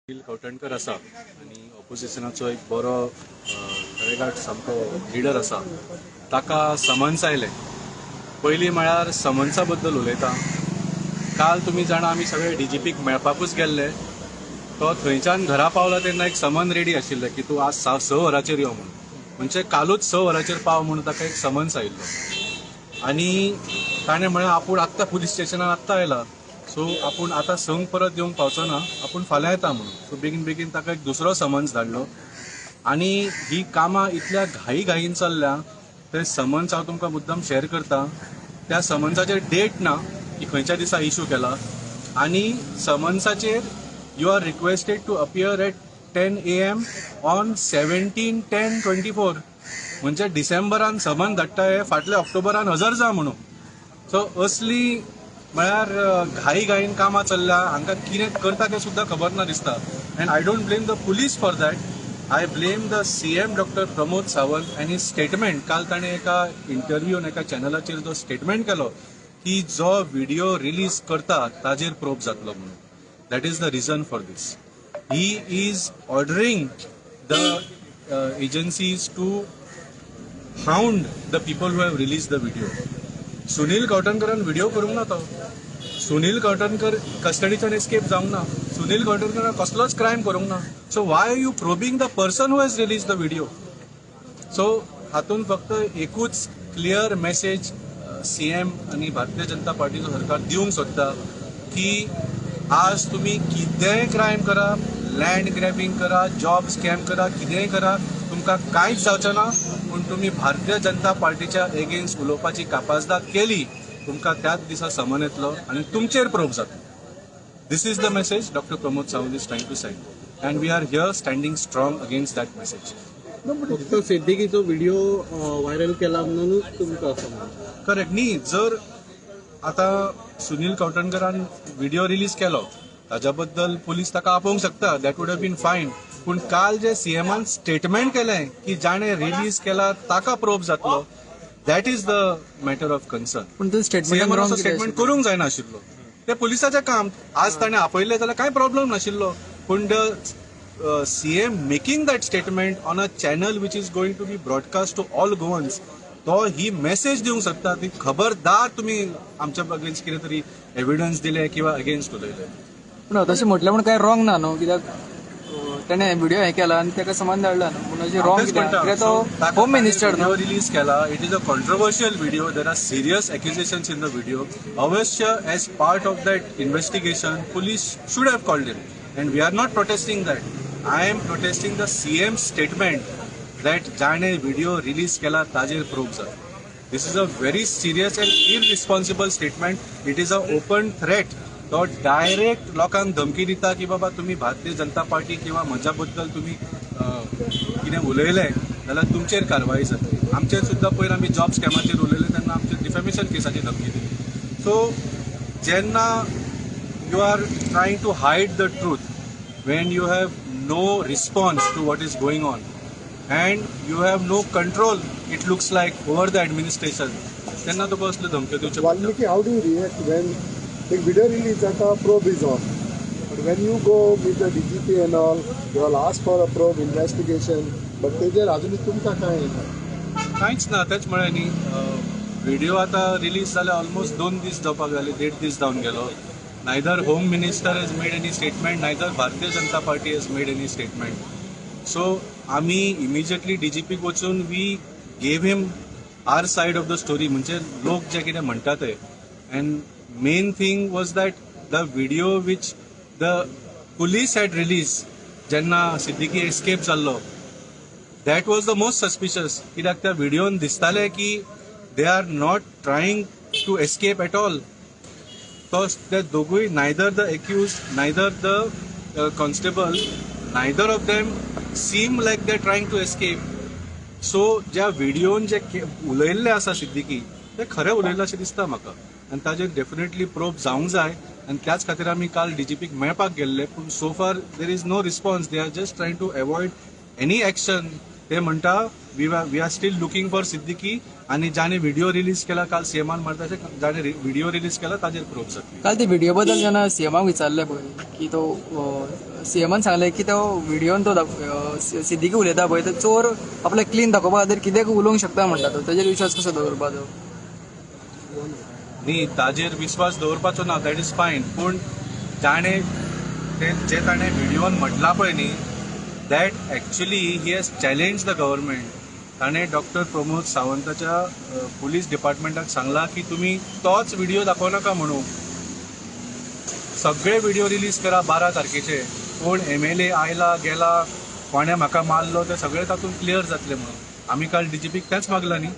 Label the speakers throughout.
Speaker 1: सुनील कवठणकर आसा आनी ऑपोजिशनाचो एक बरो तळेगाट सामको लिडर आसा, ताका समन्स आयलें. पयलीं म्हळ्यार समन्सा बद्दल उलयता. काल तुमी जाणा आमी सगळे डीजीपीक मेळपाकूच गेल्ले. तो थंयच्यान घरा पावला तेन्ना एक समन रेडी आशिल्लें की तूं आज 6 वरांचेर यो म्हणून, म्हणजे कालूच 6 वरांचेर पाव म्हणून ताका एक समन्स आयिल्लो. आनी ताणें म्हळें आपूण आत्तां पुलीस स्टेशनार आत्तां आयला, सो आपूण आतां 6 परत येवंक पावचो ना, आपूण फाल्यां येता म्हणून. सो बेगीन बेगीन ताका एक दुसरो समन्स धाडलो. आनी ही कामां इतल्या घाई घाईन चल्ल्या, ते समन्स हांव तुमकां मुद्दम शेअर करता. त्या समन्साचेर डेट ना की खंयच्या दिसा इशू केला, आनी समन्साचेर you are requested to appear at 10 AM on 17/10/24, म्हणजे डिसेंबरान समन धाडटा हे फाटल्या ऑक्टोबरान हजर जा म्हणून. सो असली म्हळ्यार घाई घाईन कामां चल्ल्या, हांकां कितें करता तें सुद्दां खबर ना दिसता. And I don't blame the police for that, I blame the CM doctor Pramod Sawant and his statement. काल ताणें एका इंटरव्यून एका चॅनलाचेर जो स्टेटमेंट केलो की जो व्हिडिओ रिलीज करता ताजेर प्रोब जातलो म्हणून, that is the reason for this. He is ordering the agencies to hound the people who have release the video. Sunil कवठणकरान video करूंक ना, तो सुनील कवठणकर कस्टडीच्यान एस्केप जावंक ना, सुनील कवठणकरान कसलोच क्रायम करूंक ना. So why are you probing the person who has release the video? So हातून फक्त एकूच क्लियर मेसेज सीएम आनी भारतीय जनता पार्टीचो सरकार दिवंक सोदता की आज तुमी कितेंय क्रायम करा, लँड ग्रॅबिंग करा, जॉब स्कॅम करा, कितेंय करा, तुमकां कांयच जावचें ना, पूण तुमी भारतीय जनता पार्टीच्या एगेन्स्ट उलोवपाची कापाजदाद केली तुमकां त्याच दिसा समन येतलो आनी तुमचेर प्रोब जातलो. This is the message doctor Pramod Sawant is trying to send and we are here standing strong against that message.
Speaker 2: फक्त सिद्दीकीचो व्हिडिओ व्हायरल केला म्हणूनच तुमकां असं म्हणून.
Speaker 1: करेक्ट न्ही, जर आता सुनील कवठणकरान व्हिडिओ रिलीज केलो ताज्या बद्दल पुलीस ताका आपोवंक शकता, that would have been fine. पूण काल जे सीएमान स्टेटमेंट केलें की जाणें रिलीज केला ताका प्रोब जातलो, that is the matter of concern.
Speaker 3: पूण ते स्टेटमेंट
Speaker 1: सीएमान असो स्टेटमेंट करूंक जायना आशिल्लो, ते पुलिसाचें काम. आज ताणें आपयलें जाल्यार कांय प्रॉब्लम नाशिल्लो, पूण the CM making that statement on a channel which is going to be broadcast to all Goans, तो ही मेसेज दिवंक शकता की खबरदार तुमी आमच्या अगेन्स्ट कितें तरी एविडन्स दिले किंवा अगेन्स्ट उलयले.
Speaker 3: पूण तशें म्हटलें म्हण कांय रॉंग ना न्हू, कित्याक तेणें व्हिडिओ हें केला आनी ताका समन धाडला न्हू, पूण अशें रॉंग कित्याक? कित्याक तो होम मिनिस्टर न्हू.
Speaker 1: रिलीज केला, it is a controversial video, there are serious accusations in the video. अवश्य as part of that investigation police should have called him and we are not protesting that. I am protesting the CM statement that जाणे video release केला ताजेर probe जाता. This is a very serious and irresponsible statement. It is a open threat. तो direct लोकांक धमकी दिता की बाबा तुमी भारतीय जनता पार्टी किंवा म्हज्या बद्दल तुमी कितें उलयले जाल्यार तुमचेर कारवाई जातली. आमचेर सुद्दां पयर आमी जॉब स्कॅमाचेर उलयले तेन्ना आमचेर डिफेमेशन केसाची धमकी दिली. सो जेन्ना you are trying to hide the truth, when you have no response to what is going on and you have no control, it looks like, over the administration, तेन्ना तुका असल्यो धमक्यो दिवच्यो पडटा.
Speaker 4: Valmiki, how do you react when the video release जाता, probe is on, but when you go with the DGP and all, you all ask for a probe investigation, but तेजेर अजूनय तुमकां कांय येना?
Speaker 1: कांयच ना. तेच म्हळें न्ही, व्हिडिओ आतां रिलीज जाले ऑलमोस्ट 2 दीस जावपाक जाले, 1.5 दीस जावन गेलो. Neither home minister has made any statement, neither Bharatiya Janata Party has made any statement. So आमी इमिजिएटली डीजीपीक वचून we gave him our side of the story, म्हणजे लोक जे कितें म्हणटा ते. And main thing was that the video which the police had release जेन्ना Siddiqui escape जाल्लो, that was the most suspicious, कित्याक त्या व्हिडिओन दिसतालें की they are not trying to escape at all. तो ते दोगूय, neither the accused neither the constable, neither of them seem like they trying to escape. So ज्या व्हिडिओन जे उलयल्ले आसा सिद्दीकी, ते खरें उलयल्लें अशें दिसता म्हाका आनी ताजेर डेफिनेटली प्रोब जावंक जाय. आनी त्याच खातीर आमी काल डीजीपीक मेळपाक गेल्ले, पूण so far there is no response. They are just trying to avoid any action. ते म्हणटा We are still looking for Siddiqui आनी जाणे व्हिडिओ रिलीज केला काल सीएमान मारता तशें जाणे व्हिडिओ रिलीज केला ताजेर प्रोब जातली.
Speaker 3: काल ते व्हिडिओ बद्दल जेन्ना सीएमाक विचारलें पळय की तो, सीएमान सांगलें की तो व्हिडियोन तो सिद्दीकी उलयता पळय, तो चोर आपले क्लीन दाखोवपा खातीर कितेंय उलोवंक शकता म्हणटा तो, तेजेर विश्वास कसो दवरपाचो?
Speaker 1: न्ही, ताजेर विश्वास दवरपाचो ना, that is fine. पूण जाणे ते जे ताणें व्हिडियोन म्हटलां पळय न्ही, that actually he has challenge the government. ताणें डॉक्टर प्रमोद सावंताच्या पुलीस डिपार्टमेंटाक सांगलां की तुमी तोच व्हिडियो दाखोवनाका म्हणून, सगळे व्हिडिओ रिलीज करा 12 तारखेचे. कोण एमएलए आयला गेला, कोणें म्हाका मारलो, ते सगळे तातूंत क्लियर जातले म्हणून. आमी काल डीजीपीक तेंच मागलां न्ही.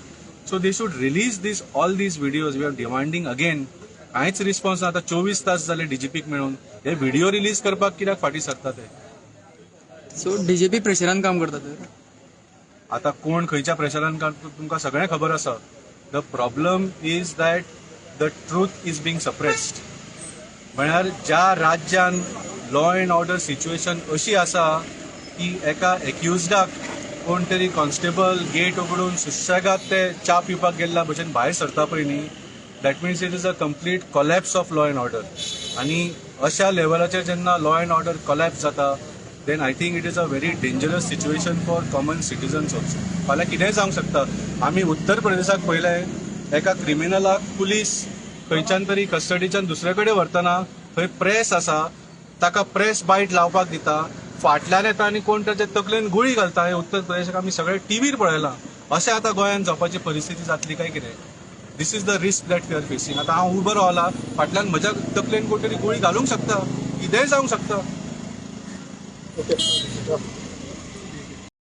Speaker 1: So they should release this all these videos. We are demanding again. कांयच रिस्पॉन्स ना. आतां 24 तास जाले डीजीपीक मेळून. हे व्हिडिओ रिलीज करपाक कित्याक फाटीं सरता ते?
Speaker 3: सो डीजीपी प्रेशरान काम करता तर?
Speaker 1: आता कोण खंयच्या प्रेशरान काडटा तुमकां सगळें खबर आसा. The problem is that the truth is being suppressed. म्हळ्यार ज्या राज्यान लॉ एंड ऑर्डर सिच्युएशन अशी आसा की एका एक्युजडाक कोण तरी कॉन्स्टेबल गेट उगडून सुशेगाद ते च्या पिवपाक गेल्ल्या भशेन भायर सरता पळय न्ही, that means it is a complete collapse of law and order. आनी अशा लेवलाचेर जेन्ना लॉ एंड ऑर्डर कोलॅप्स जाता, then I think it is a very dangerous situation for common citizens also. फाल्यां कितेंय जावंक शकता. आमी उत्तर प्रदेशाक पळयलें, एका क्रिमिनलाक पुलीस खंयच्यान तरी कस्टडीच्यान दुसरे कडेन व्हरतना थंय प्रेस आसा, ताका प्रेस बायट लावपाक दिता, फाटल्यान येता आनी कोण ताच्या तकलेन गुळी घालता. हे उत्तर प्रदेशाक आमी सगळे टिवीर पळयलां. अशें आतां गोंयांत जावपाची परिस्थिती जातली काय कितें? This is the risk that we are facing. आतां हांव उबो रावला, फाटल्यान म्हज्या तकलेन कोण तरी गुळी घालूंक शकता, कितेंय जावंक शकता.
Speaker 4: ओके.